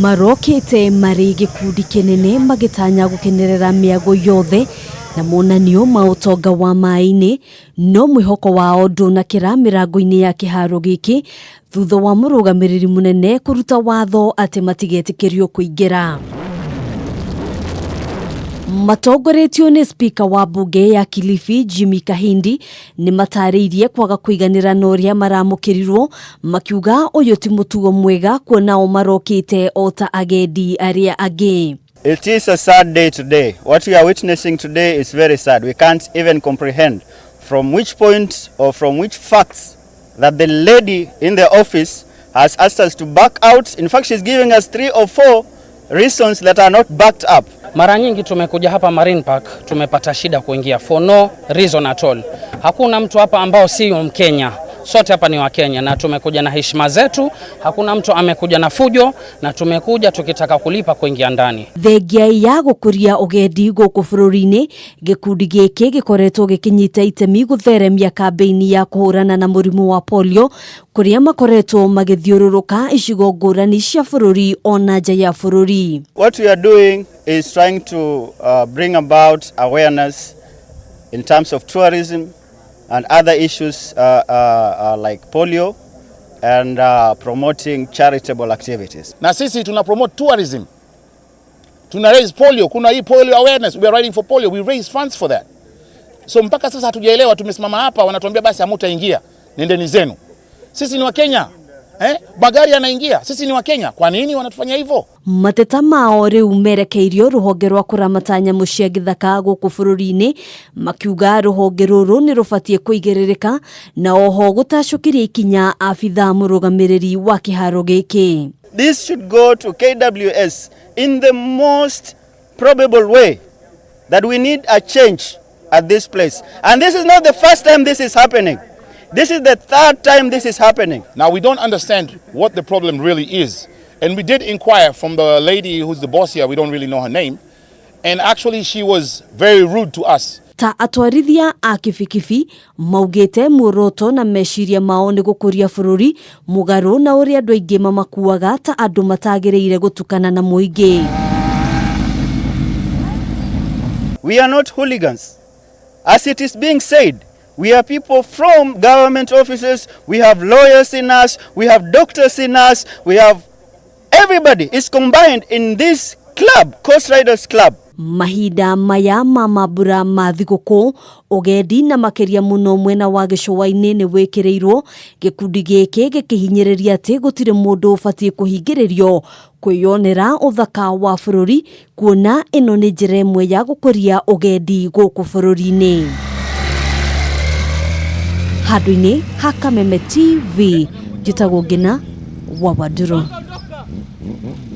Marokĩte marĩ gĩkundi kĩnene magĩtanya gũkenerera mĩago yothe na monanio ma ũtonga wa maĩ-inĩ, no mwĩhoko wao ndũnakĩra mĩrango-inĩ ya kĩharo gĩkĩ thutha wa mũrũgamĩrĩri mũnene kũruta watho atĩ matigetĩkĩrio kũingĩra. Matongoretio nĩ spika wa mbunge ya Kilifi Jimmy Kahindi nĩ matarĩirie kwaga kũiganĩra na ũrĩa maramũkĩrirwo, makiuga ũyũ ti mũtugo mwega kuona o marokĩte o ta agendi arĩa angĩ. It is a sad day today. What we are witnessing today is very sad. We can't even comprehend from which point or from which facts that the lady in the office has asked us to back out. In fact, she's giving us 3 or 4 reasons that are not backed up. Mara nyingi tumekuja hapa Marine Park tumepata shida kuingia for no reason at all. Hakuna mtu hapa ambao si Mkenya. Sote hapa ni Wakenya na tumekuja na heshima zetu. Hakuna mtu amekuja na fujo na tumekuja tukitaka kulipa kuingia ndani. Thengia ya gũkũria ũgendi gũkũ bũrũri-inĩ, gĩkundi gĩkĩ gĩkoretwo gĩkĩnyita itemi gũtheremia kambĩini ya kũhũrana na mũrimũ wa polio kũrĩa makoretwo magĩthiũrũrũka icigo ngũrani cia bũrũri ona nja ya bũrũri. What we are doing is trying to bring about awareness in terms of tourism and other issues like polio and promoting charitable activities. Na sisi tuna promote tourism. Tuna raise polio, kuna hii polio awareness, we are riding for polio, we raise funds for that. So mpaka sasa hatujaelewa, tumesimama hapa wanatuambia basi hamutaingia, nendeni zenu. Sisi ni Wakenya. Magari yanaingia, sisi ni Wakenya. Kwa nini wanatufanya hivyo? Mateta mao rĩu merekeirio rũhonge rwa kũramata nyamũ cia gĩthaka gũkũ bũrũri-inĩ, makiuga rũhonge rũrũ nĩ rũbatiĩ kũigĩrĩrĩka na oho gũtacũkĩria ikinya abithaa mũrũgamĩrĩri wa kĩharo gĩkĩ. This should go to KWS in the most probable way that we need a change at this place. And this is not the first time this is happening. This is the third time this is happening. Now, we don't understand what the problem really is. And we did inquire from the lady who's the boss here, we don't really know her name. And actually she was very rude to us. Ta atwarithia a kibikibi maugĩte muoroto na meciria mao nĩ gũkũria bũrũri mũgarũ na ũrĩa andũ aingĩ mamakuaga ta andũ matagĩrĩire gũtukana na mũingĩ. We are not hooligans. As it is being said, we are people from government offices, we have lawyers in us, we have doctors in us, we have everybody is combined in this club, Coast Riders Club. Mahinda maya ma mambura ma thigũkũ, ũgendi na makĩria mũno mwena wa gĩcũa-inĩ nĩ wĩkĩrĩirwo, gĩkundi gĩkĩ gĩkĩhinyĩrĩria atĩ gũtirĩ mũndũ ũbatiĩ kũhingĩrĩrio kwĩyonera ũthaka wa bũrũri kuona ĩno nĩ njĩra ĩmwe ya gũkũria ũgendi gũkũ bũrũri-inĩ. Handũ-inĩ ha Kameme TV, njĩtagwo Ngina wa Wandũrũ.